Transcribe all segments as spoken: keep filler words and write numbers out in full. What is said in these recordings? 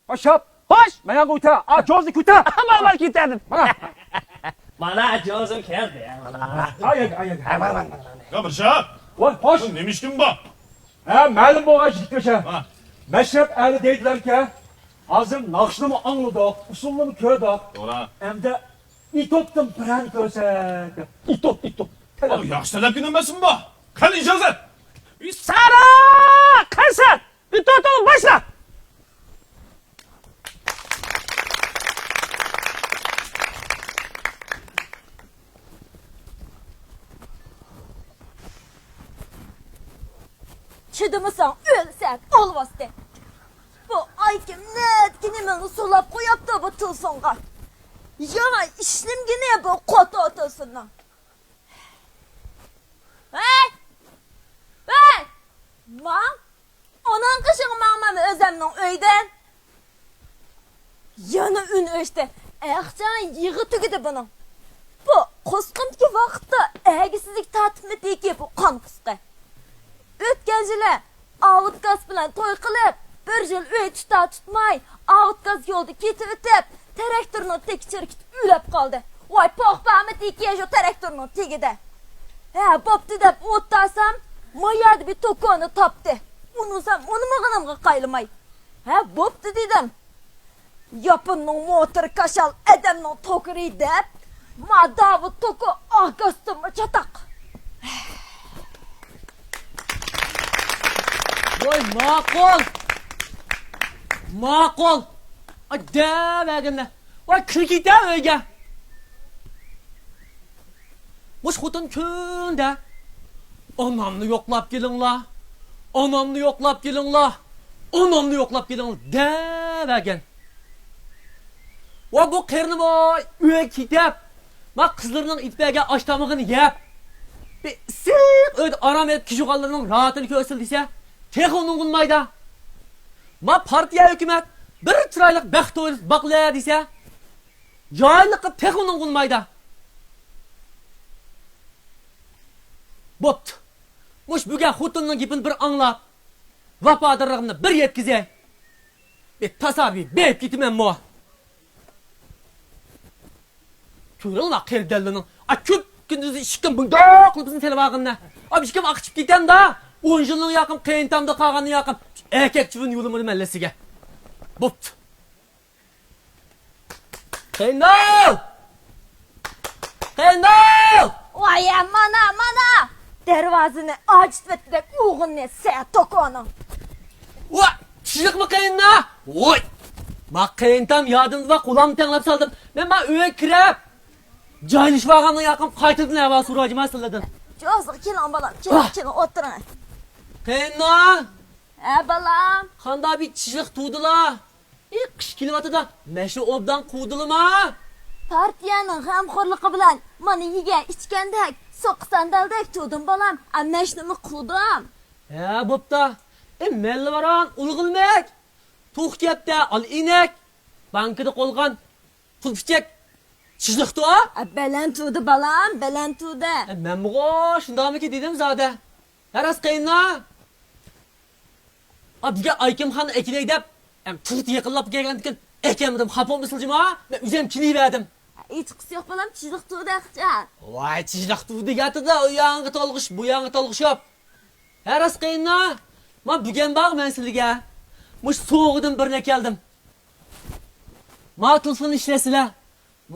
خوش. خوش. مانا كۈتە. ئا، جوزنى كۈتە. مانا، مانا كۈتەدىم. مانا. مانا جوزۇم كەلدى. مانا. ئاي، ئاي، ئاي، ئاي. مانا، مانا، مانا. يا بىرشات. ۋاي، خوش. بۇ نېمە ئىشكىن بۇ؟ ھە، مەلۇم بولغان يىگىت ئۆشە. ھە. مەشرەپ ئەھلى دەيدىلەركەن. ھازىر ناخشىنىمۇ ئاڭلىدۇق، ئۇسسۇلنىمۇ كۆردۇق. توغرا. ئەمدى ئىتوتتىن بىرەرنى كۆرسەك دەپ. ئىتوت، ئىتوت. ئاۋۇ ياخشى تەلەپكە نېمە بولسۇن بۇ؟ قېنى ئىجازەت. سارا! قايسى؟ ئىتوتۇڭ باشلا! چىدىمىساڭ ئۆلسەك ئالۋاستى. بۇ ئايكىم نەدىكى نېمىنى سولاپ قوياپتۇ بۇ تۇلسۇڭغا. ياڭا ئىشلىمىگىنى بۇ قوتۇ تۇلسۇننىڭ. ھەي! ھەي! ماڭ! ئۇنىڭ قېشىغا ماڭمامۇ ئۆزەمنىڭ ئۆيىدىن؟ يەنە ئۈن ئۆچتى. ئەخچان يىغى تۈگىدى بۇنىڭ. بۇ قۇسقىنىدىكى ۋاقىتتا ئەگىسىزلىك تارتىپمىدىكى بۇ قان قۇسقى. ئۆتكەن يىلى ئاۋۇت گاز بىلەن توي قىلىپ، بىر يىل ئۆي تۇتار تۇتماي، ئاۋۇت گاز يولدا كېتىۋېتىپ، تىراكتورنىڭ تېكى چىركىتىپ ئۆلۈپ قالدى. ۋاي، پوق بارمىدىكى شۇ تىراكتورنىڭ تېگىدە. ھە، بوپتۇ دەپ ئولتۇرسام، ما يەردە بىر توكونى تاپتى. ئۇنىسام، ئۇنىمىغىنىمغا قايلىماي. ھە، بوپتۇ دېدىم. ياپوننىڭ موتورى كاشال، ئادەمنىڭ توكىرى دەپ، ما داۋۇت توكو ئاكاستىمۇ چاتاق. ۋاي، ماقۇل. ماقۇل. ئاي، دەۋەرگىنە. ۋاي، كىر كېتە ئۆيگە. مۇشۇ خوتۇن كۈندە، «ئانامنى يوقلاپ كېلىڭلار، ئانامنى يوقلاپ كېلىڭلار، ئانامنى يوقلاپ كېلىڭلار» دەۋەرگەن. ۋە بۇ قېرىنى ۋاي ئۆيگە كېتىپ، ما قىزلىرىنىڭ ئېتىپ بەرگەن ئاش تامىقىنى يەپ، بىر ئىسسىق ئۆيدە ئارام ئېلىپ كېچىغانلىرىنىڭ راھىتىنى كۆرسىلى دېسە، تېخى ئۇنىڭغا ئۇنىمايدۇ. ما پارتىيە، ھۆكۈمەت بىر چىرايلىق بەخت ئوينىتىپ باقلە دېسە، جاھىللىققا تېخى ئۇنىڭغا ئۇنىمايدۇ. بوپتۇ. مۇش بۈگۈن خوتۇننىڭ گېپىنى بىر ئاڭلاپ، ۋاپادارلىقىمنى بىر يەتكۈزەي. بىر تاسا بىر بېرىپ كېتىمەنمۇ؟ كۆرۈڭلار، قېرى دەللىنىڭ. ئا، كۈپ كۈندۈزى ئىشىككە مۇنداق قىلىپ بىزنى تېلىۋالغىنىنى. ئا، ئىشىكىم ئاقىچىپ كېتەمدا. ئون يىلنىڭ ياقىم قېيىنتامدا قالغاننىڭ ياقىم ئەركەك چىۋىن يولىمىدى مەللىسىگە. بوپتۇ. قېيىندال! قېيىندال! ۋاي، مانا، مانا! دەرۋازىنى ئاچىتىۋەتكۈدەك ئوغۇلنى سە توكونىڭ. ۋا، چىشلىقمۇ قېيىندا؟ ۋوي! ما قېيىنتام يادىمدا بار، قولامنى تەڭلەپ سالدىم. مەن ما ئۆيگە كىرىپ، جايلىشىپ ئالغاندىن ياقىم قايتىدىن ئەھۋال سورايجىما سىلەردىن. جوزىغا كېلىڭ، بالام، كېلىڭ، ۋاھ! كېلىڭ، ئولتۇرۇڭ. قېيىندا! ھە، بالام. قانداق بىر چىشلىق تۇغدىلا؟ ئى، قىش كېلىۋاتىدۇ، مەشنى ئوبدان قۇۋدىلىما؟ پارتىيەنىڭ غەمخورلۇقى بىلەن مانا يېگەن ئىچكەندەك، سوقا ساندالدەك تۇردۇم بالام، ئە، مەشنىمۇ قۇۋدۇم. ھە، بوپتا. ئى، مەللىۋاران، ئۇلغىلمەك. توخۇ كەپتە، ئال ئىنەك. بانكىدا قالغان پۇل پىچەك چىشلىقتۇ. ئە، بەلەن تۇردى بالام، بەلەن تۇردى. ئە، مەنمۇغۇ شۇنداقمىكى دېدىم زادە. ھە، راست قېيىنلا. ئا، بۈگۈن ئايكىمخاننى ئەكېلەي دەپ، ئەم، تۇغۇت يېقىنلاپ كەلگەندىكىن ئەكەلمىدىم، خاپا بولمىسىلا جۇما، مەن ئۆزۈم كېلىۋەردىم. ھېچقىسى يوق بالام، چىشلىق تۇغۇت ئەخچان. ۋاي، چىشلىق تۇغۇت دېگەندە، ئۇ ياڭغا تولغۇش، بۇ ياڭغا تولغۇش يوق. ھە، راست قېيىنلا، ما بۈگۈن بار مەن سىلىگە مۇشۇ سوۋغىدىن بىرنى ئەكەلدىم. ما تېلېفوننى ئىشلەتسىلە.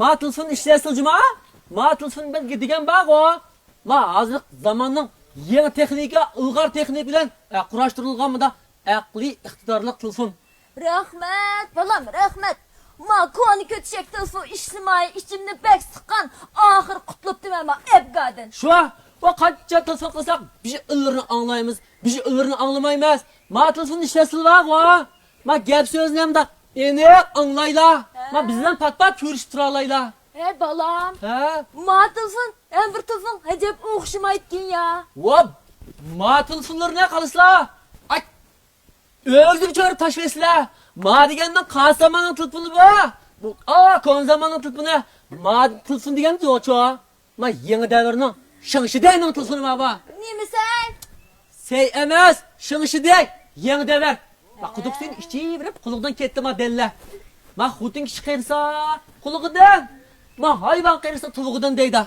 ما تېلېفون ئىشلەتسىلا جۇما، ما تېلېفون بىلەن دېگەن بارغۇ. ما ھازىرقى زاماننىڭ يېڭى تېخنىكا، ئىلغار تېخنىكا بىلەن، ئە، قۇراشتۇرۇلغان مۇنداق ئەقلىي ئىقتىدارلىق تېلېفون. رەھمەت، بالام، رەھمەت. ما كونا كۆتۈشەك تېلېفون ئىشلىمەي، ئىچىمنى بەك سىققان، ئاخىرى قۇتۇلۇپتىمەن ما ئەبگادىن. شۇ، ۋە قانچە تېلېفون قىلساق، بىر ئىللىرىنى ئاڭلايمىز، بىر ئىللىرىنى ئاڭلىمايمىز. ما تېلېفون ئىشلەتسىلا بارغۇ. ما گەپ سۆزنى ئەمدى ئېنىق ئاڭلايلا. ھە. ما بىز بىلەن پات-پات كۆرۈشۈپ تۇرالايلا. ھەي، بالام. ھە؟ ما تېلېفون ھەم بىر تېلېفون ئەجەب ئوخشىمايدىكەن يا. ۋاپ، ما تېلېفونلىرىنى قالىسىلا. ئاي، ئۆزۈڭ چۆرۈپ تاشلايسىلا. ما دېگەننىڭ قارا زاماننىڭ تېلېفونى بۇ. بۇ، ئا، كونا زاماننىڭ تېلېفونى. ما تېلېفون دېگەن يوقچۇ. ما يېڭى دەۋرنىڭ شېڭشىدەينىڭ تېلېفونى ما بۇ. نېمە سەي؟ سەي ئەمەس، شېڭشىدەي، يېڭى دەۋر. قۇدۇق سۈيىنى ئىچىۋېرىپ، قۇلىقىدىن كەتتى ما دەللە. ما خوتۇن كىشى قېرىسا قۇلىقىدىن، ما ھايۋان قېرىسا تۇۋىقىدىن دەيدۇ.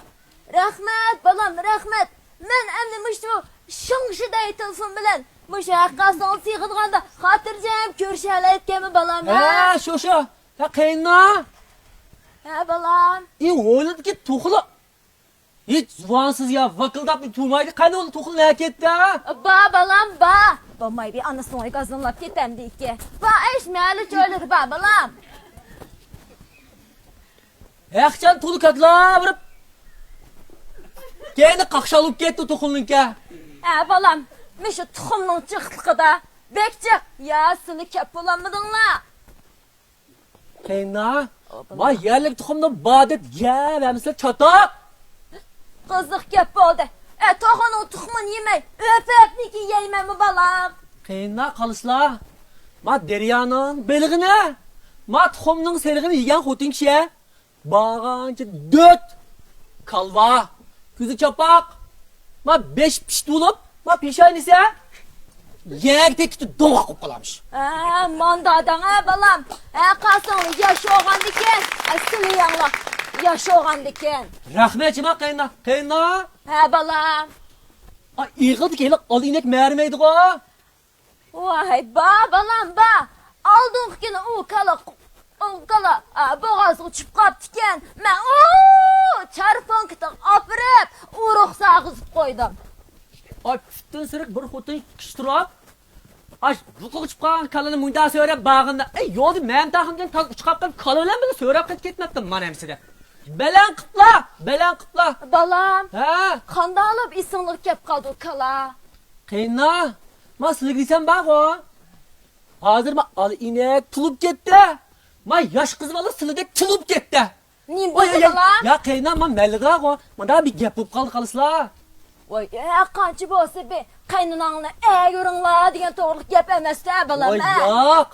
رەھمەت، بالام، رەھمەت. مەن ئەمدى مۇشۇ شىڭشىدەي تېلېفون بىلەن مۇشۇ ھەققاسىڭىز سېغىنغاندا خاتىرجەم كۆرۈشەلەيدىكەنمەن، بالام، ھە؟ ھە، شۇ، شۇ. ھە، قېيىننا. ھە، بالام. ئى، ھويلىدىكى توخۇلا. ھېچ زۇۋانسىز يا، ۋاكىلداپمۇ تۇرمايدۇ. قېنى ئۇ توخۇلا نەگە كەتتى، ھە؟ با، بالام، با. بولمايدۇ، ئانىسىنىڭ ئۆيىگە ئازدىنلاپ كېتەمدىكى. با، ئىش مەلۇ چۆلىرى با، بالام. ھەقچان تولا كاتلا بېرىپ، كەينى قاقشال بولۇپ كەتتى توخۇلنىڭكى. ھە، بالام، مۇشۇ تۇخۇمنىڭ جىقلىقىدا بەك جىق. يا، سىلى كەپ بولالمىدىڭلار. قېيىننا، ما يەرلىك تۇخۇمنى بار دەپ يەۋەرمىسىلەر، چاتاق. قىزىق گەپ بولدى. ئە، توخۇنىڭ تۇخۇمىنى يېمەي، ئۆپۈكنىكى يەيمەنمۇ، بالام؟ قېيىننا، قالىسىلا. ما دەريانىڭ بېلىغىنى، ما تۇخۇمنىڭ سېرىغىنى يېگەن خوتۇن كىشى. بارغانچە دۆت، كالۋا، كۆزى چاپاق، ما بېشى پىشتى بولۇپ، ما پېشانىسى يەرگە تەگكىچە دوڭغاق بولۇپ قالامىش. ھە، ماندا دەڭ، ھە، بالام. ھە، قاسىڭلار ياش بولغاندىكىن، ھە، سىلى يەڭلار ياش بولغاندىكىن. رەھمەت جىما قېيىننا، قېيىننا. ھە، بالام. ئا، ئېغىلدىكى ھېلىقى ئالا ئىنەك مەرىمەيدىغۇ. ۋاي، با، بالام، با. ئالدىنقى كۈنى ئۇ كالا، ئۇ كالا، ئا، بوغازغا چۈشۈپ قاپتىكەن. مەن ئۇ چارپانكىتىغا ئاپىرىپ، ئۇرۇق ساغىزىپ قويدۇم. ئاي، پۈتۈن سېرىق بىر خوتۇن كىشى تۇرۇپ، ئاش بۇقىغا چۈشۈپ قالغان كالىنى مۇنداق سۆرەپ بارغىندا، ئەي، يولدا مەمتىخاندىن تاز ئۇچۇپ قاپتىكەن، كالا بىلەن بىللە سۆرەپ قېتىپ كەتمەپتۇ مانا ئەمسىدە. بەلەن قىپلا، بەلەن قىپلا. بالام، ھە؟ قانداقلاپ ئېسىڭلىككە كەپ قالدى ئۇ كالا؟ قېيىننا، ما سىلىگە دېسەم بارغۇ. ھازىر ما ئالا ئىنەك تۇلۇپ كەتتى. ما ياش قىز بالا سىلىدەك تۇلۇپ كەتتى. نېمە بولدى، بالام؟ يا قېيىننا، ما مەللىداغۇ. مانا بىر گەپ بولۇپ قالدى، قالىسىلا. ۋاي، ئە، قانچە بولسا بى، قېيىنئاناڭنى ئەگىرىڭلار دېگەن توغرىلىق گەپ ئەمەس-دە، بالام، ۋاي، ئە. ياق.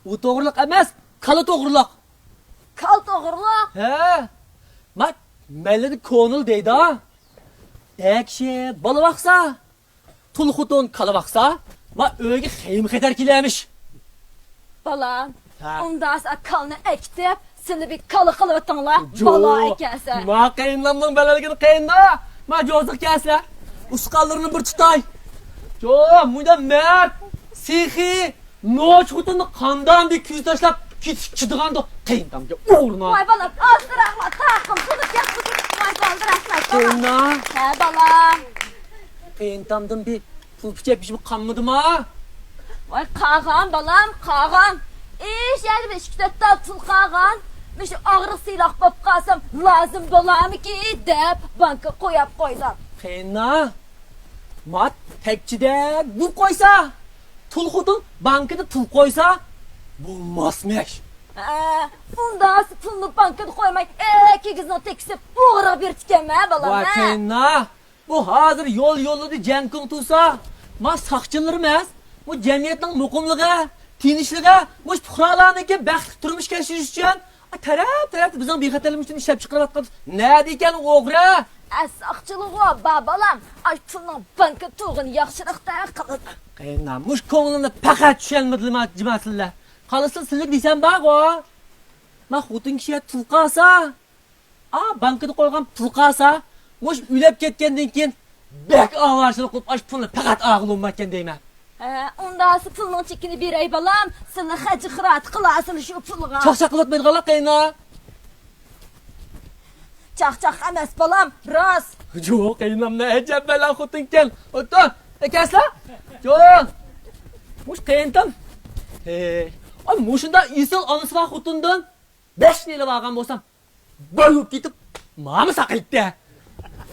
ئۇ توغرىلىق ئەمەس، كالا توغرىلىق. كالا توغرىلىق؟ ھە. ما مەللىدە كونىلا دەيدۇ. ئەر كىشى بالا باقسا، تۇل خوتۇن كالا باقسا، ما ئۆيگە خېيىم خەتەر كېلەرمىش. بالام، ھە. ئۇنداق كالىنى ئەكېتىپ، سىلى بىر كالا قىلىۋېتىڭلار، جوق. بالا ئەكەلسە. ما قېيىنلامنىڭ بەلەلىكىنى قېيىندا، ما جوزىغا كەلسە، ئۇسقانلىرىنى بىر تۇتاي. جوق، مۇنداق مەرد، سېخىي، نوچى خوتۇننى قانداق بىر كۆز تاشلاپ كېتىشكە چىدىغاندۇ، قېيىنتامغا ئورنا. ۋاي بالام، ئازراقلا تاقىم قىلىپ گەپ قىلدىم. ۋاي بالام، رەھمەت، بالام. قېيىننا. ھە، بالام. قېيىنتامدىن بىر پۇل پىچەك بېشىمغا قانمىدىما؟ ۋاي، قالغان، بالام، قالغان. ئىش يەردە بىر ئىككى تۆت تال پۇل قالغان. مۇشۇ ئاغرىق سىلاق بولۇپ قالسام، لازىم بولارمىكى دەپ، بانكىغا قويۇپ قويدۇم. قېيىننا، ما تەكچىدە بۇ قويسا، تۇل خوتۇن بانكىدا پۇل قويسا، بولماسمىش. ھە، ئۇنداق پۇلنى بانكىدا قويماي، ئەكىگىزنىڭ تېكىسى ئوغرىغا بېرىدىكەنمەن، بالام، ۋاي، ھە؟ قېيىننا، بۇ ھازىر يول-يوللىرىدا جەڭ-كۇڭ تۇرسا، ما ساقچىلىرىمىز بۇ جەمئىيەتنىڭ مۇقىملىقى، تىنچلىقى، مۇشۇ پۇقرالارنىڭكى بەختلىك تۇرمۇش كەچۈرۈشى ئۈچۈن تەرەپ-تەرەپتە بىزنىڭ بىخەتەرلىكىمىز ئۈچۈن ئىشلەپ چىقىرىۋاتقان نەدىكەن ئوغرى؟ ئە، ساقچىلىغۇ، با-، بالام، ئاش پۇلنىڭ بانكا تۇغىنى ياخشىراق تەرەپ قىلىدۇ. قېيىندا، مۇشۇ كۆڭلۈمنى پەقەت چۈشەنمىدىلا، جىما سىلەر. قالسا سىلىگە دېسەم بارغۇ. ما خوتۇن كىشى تۇل قالسا، ئا، بانكىدا قويغان پۇل قالسا، مۇشۇ ئۆلۈپ كەتكەندىن كېيىن بەك ئاۋارىچىلىك قىلىپ، ئاشۇ پۇلنى پەقەت ئاغىلى بولمايدىكەن دەيمەن. ھە، ئۇنداقسا پۇلنىڭ چېكىنى بېرەي، بالام. سىلى خەجى-خىراجى قىلارسىلى شۇ پۇلغا. چاقچاق قىلىۋاتمايدىغانلا قېيىنا. چاقچاق ئەمەس، بالام، راست. جوق، قېيىنامنى ئەجەب بەلا خوتۇنكەن. ئوتتۇر، ئەكەسلا. جوق. مۇش قېيىنتام. ھەي، ئا، مۇشۇنداق ئېسىل ئانىسى بار خوتۇندىن بەشنى ئېلىپ ئالغان بولسام، باي بولۇپ كېتىپ، ماما ساقايتتى.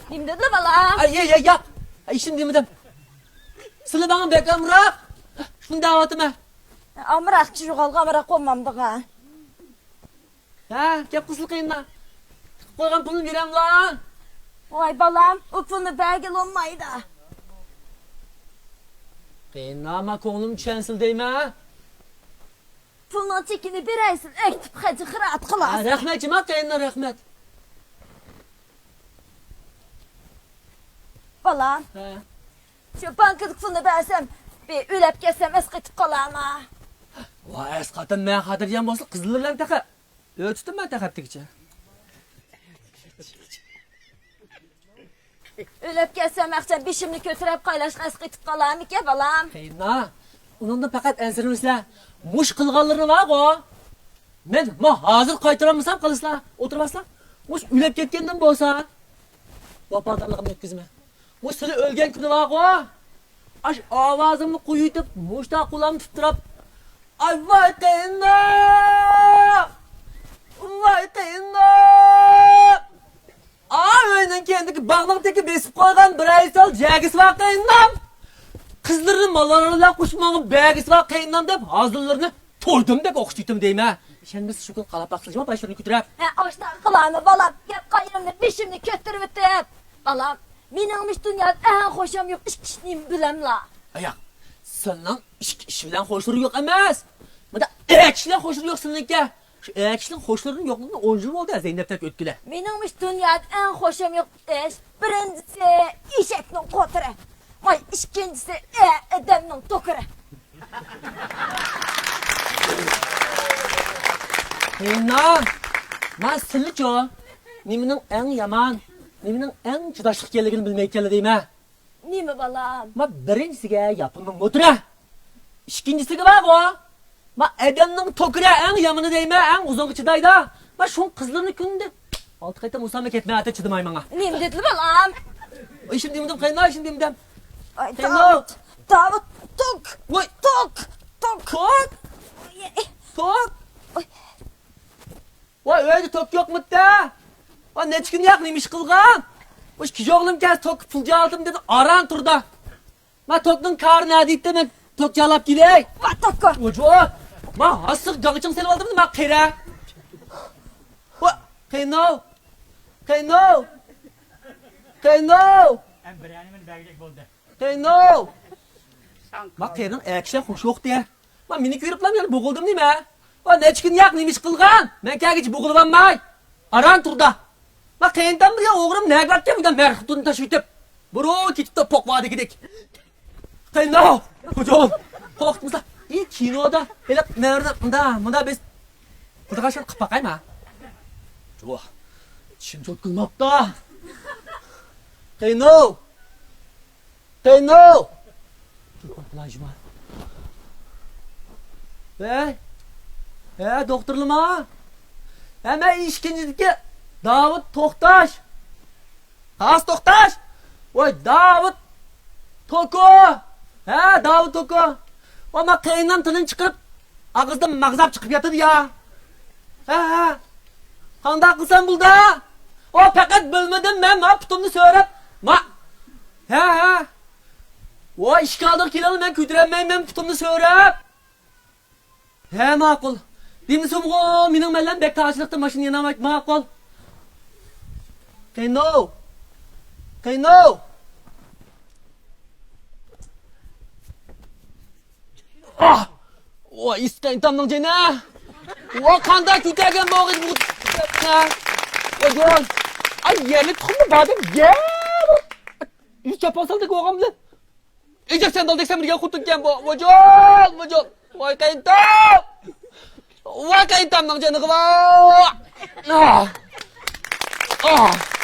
نېمە دېدىلا، بالا؟ ئاي، يا، يا، يا. ئاي، ئىشىم دېمىدىم. سىلى ماڭا بەك ئامراق. شۇنى دەۋاتىمەن. ئامراق، يوغالغا ئامراق بولمامدىغا. ھە، گەپ قىلسىلا قېيىندا. قويغان پۇلنى بېرەملا؟ ۋاي، بالام، ئۇ پۇلنى بەرگىلى بولمايدۇ. قېيىندا، ما كۆڭلۈم چۈشەنسىلا دەيمەن. پۇلنىڭ چېكىنى بېرەيسىلە، ئەكتىپ خەجى-خىراجى قىلارسىلە. ھە، رەھمەت جىما، قېيىندا، رەھمەت. بالام، ھە. شۇ بانكىدىكى پۇلنى بەرسەم، بىر ئۆلۈپ كەتسەم ئەسقېتىپ قالارما؟ ۋاي ئەسقاتىم، مەن خاتىرجەم بولسا قىزلىرىم تېخى ئۆتۈتتۈم مەن تېخى ئەتىگىچە. ئۆلۈپ كەتسەم ئاقچام بېشىمنى كۆتۈرۈپ قايلاشقا ئەسقېتىپ قالارمىكىن بالام؟ قېيىننا، ئۇنىڭدىن پەقەت ئەنسىرىمىسىلە. مۇش قىلغانلىرىنى بارغۇ. مەن ما ھازىر قايتۇرالمىسام قىلىسىلا، ئولتۇرماسلا. مۇش ئۆلۈپ كەتكەندىن بولسا ۋاپادارلىقىمنى يەتكۈزىمەن. مۇش سىلى ئۆلگەن كۈنى بارغۇ. ئاش ئاۋازىمنى قويۇۋېتىپ، مۇشتا قولۇمنى تۇتۇپ تۇرۇپ، ئاي ۋاي قېيىننا! ۋاي قېيىننا! ئا ئۆينىڭ كەينىدىكى باغنىڭ تېكى بېسىپ قويغان بىر ئايسال جەگىسى بار قېيىننام. قىزلىرىنى ماللار بىلەن قوشۇپ ماڭغان بەگىسى بار قېيىننام دەپ ھازىرلىرىنى تويدۇم دەپ ئوخشىتىۋېتىم دەيمەن. ئىشەنمىسە شۇ كۈن قالاپ باقسىلا جۇما باشلىرىنى كۆتۈرۈپ. ھە، ئاشتاق قىلارمۇ بالام، گەپ قايرىمنى بېشىمنى كۆتۈرۈۋېتىپ. بالام، مېنىڭمۇ شۇ دۇنيادا ئەڭ خۇشۇم يوق ئىككى ئىش نېمە بىلەملا؟ ئاياق، سېنىڭ ئىككى ئىش بىلەن خۇشلىرىڭ يوق ئەمەس. مۇنداق ئەكىشلەر خۇشلىرىڭ يوق سېنىڭكى. شۇ ئەكىشنىڭ خۇشلىرىنىڭ يوقلۇقىنى ئون يىل بولدى زەينەپتەك ئۆتكىلى. مېنىڭمۇ شۇ دۇنيادا ئەڭ خۇشۇم يوق ئىش. بىرىنچىسى، ئېشەكنىڭ قوتۇرى. ۋاي، ئىككىنچىسى، ئە، ئادەمنىڭ توكىرى. قېيىننام، ما سىلىچۇ، نېمىنىڭ ئەڭ يامان، نېمىنىڭ ئەڭ چىداشلىق ئىكەنلىكىنى بىلمەيدىكەنلا دەيمەن. نېمە بالام؟ ما بىرىنچىسىگە ياپوننىڭ موتىرى. ئىككىنچىسىگە بارغۇ. ما ئادەمنىڭ توكىرى ئەڭ يامىنى دەيمەن، ئەڭ ئۇزۇنغا چىدايدۇ. ما شۇڭ قىزلىرنى كۈندە ئالتە قېتىم ئۇرساممۇ كەتمەيتتى، چىدىماي ماڭا. نېمە دېدىلا بالام؟ ئاي، شۇنى دېمىدىم، قېيىننام، شۇنى دېمىدىم. ئاي، قېيىننام. داۋۇت، داۋۇت، توك. ۋاي. توك، توك. توك؟ ئاي. توك؟ ئاي. ۋاي، ئۆيدە توك يوقمىتتە؟ ۋاي، نەچچە كۈن ياق نېمە ئىش قىلغان؟ مۇشۇ كىشى ئوغلۇم كەلسە توكقا پۇل جالىتىم دېدى، ئاران تۇردا. ما توكنىڭ كارى نەدە دېيىپتۇ، مەن توك جالاپ كېلەي. ۋا توككا. ئوجۇ، ما ھاسسىغا گاڭچىڭ سېلىۋالدىم ما قېرى. ۋا، قېيىنناو. قېيىنناو. قېيىنناو. ئەم بىرەرنى مېنى بەرگۈدەك بولدى. قېيىنناو. ما قېرىنىڭ ئەكىشى خوش يوقتى. ما مېنى كۆرۈپلا يەنە بوغۇلدۇم نېمە؟ ۋا نەچچە كۈن ياق نېمە ئىش قىلغان؟ مەن كەلگىچە بوغۇلۇۋالماي. ئاران تۇردا. ما قېيىنتام بىر يا ئوغرۇم نەگە باركەن بۇنداق مەرخۇتۇننى تاشلىۋېتىپ. بۇرۇن كېتىپتۇ پوق ۋادىگىدەك. قېيىنناو. ھۇجۇم. قورقۇتمىسا. ئى كىنودا. ھېلىق نەرىدە مۇندا مۇندا بىز. قىلدىغان ئىشنى قىلىپ باقايما؟ جۇۋا. چىشىم چوتكىلىماپتا. قېيىنناو. قېيىنناو! ۋەي! ھە، دوختۇرلىما؟ ھە، مەن ئىككىنچىدىكى داۋۇت توختاش. ھاسا توختاش! ۋاي، داۋۇت توكو! ھە، داۋۇت توكو! ۋاي، مانا قېيىننام تىلىنى چىقىرىپ، ئاغزىدىن ماغزاپ چىقىپ ياتىدۇ يا. ھە، ھە. قانداق قىلسام بولىدۇ؟ ئۇ پەقەت بىلمىدىم، مەن مانا پۇتۇمنى سۆرەپ، ما-، ھە، ھە. ۋاي، ئىشىك ئالدىغا كېلىڭ، مەن كۆتۈرەلمەيمەن پۇتۇمنى سۆرەپ. ھە، ماقۇل. دېمىسىمغۇ، مېنىڭ مەللەم بەك تاشلىقتا ماشىنا يانامايدۇ، ماقۇل. قېنى؟ قېنى؟ ئاھ! ۋاي، ئىسكەنتامنىڭ جېنى! ۋا قانداق كۆتەرگەن بولغىدى بۇ؟ ۋاي، ۋاي! ئاي، يەرلىك تۇخۇمنى بادەم يەر! ئۈز چاپان سالدى بولغان بىلەن. ئېجەك سەندال دەكسەم بىرگە خوتۇنكەن بۇ. ۋاجال، ۋاجال. ۋاي قېيىنتام! ۋاي قېيىنتامنىڭ جېنىغا ۋاي! ئاھ! ئاھ!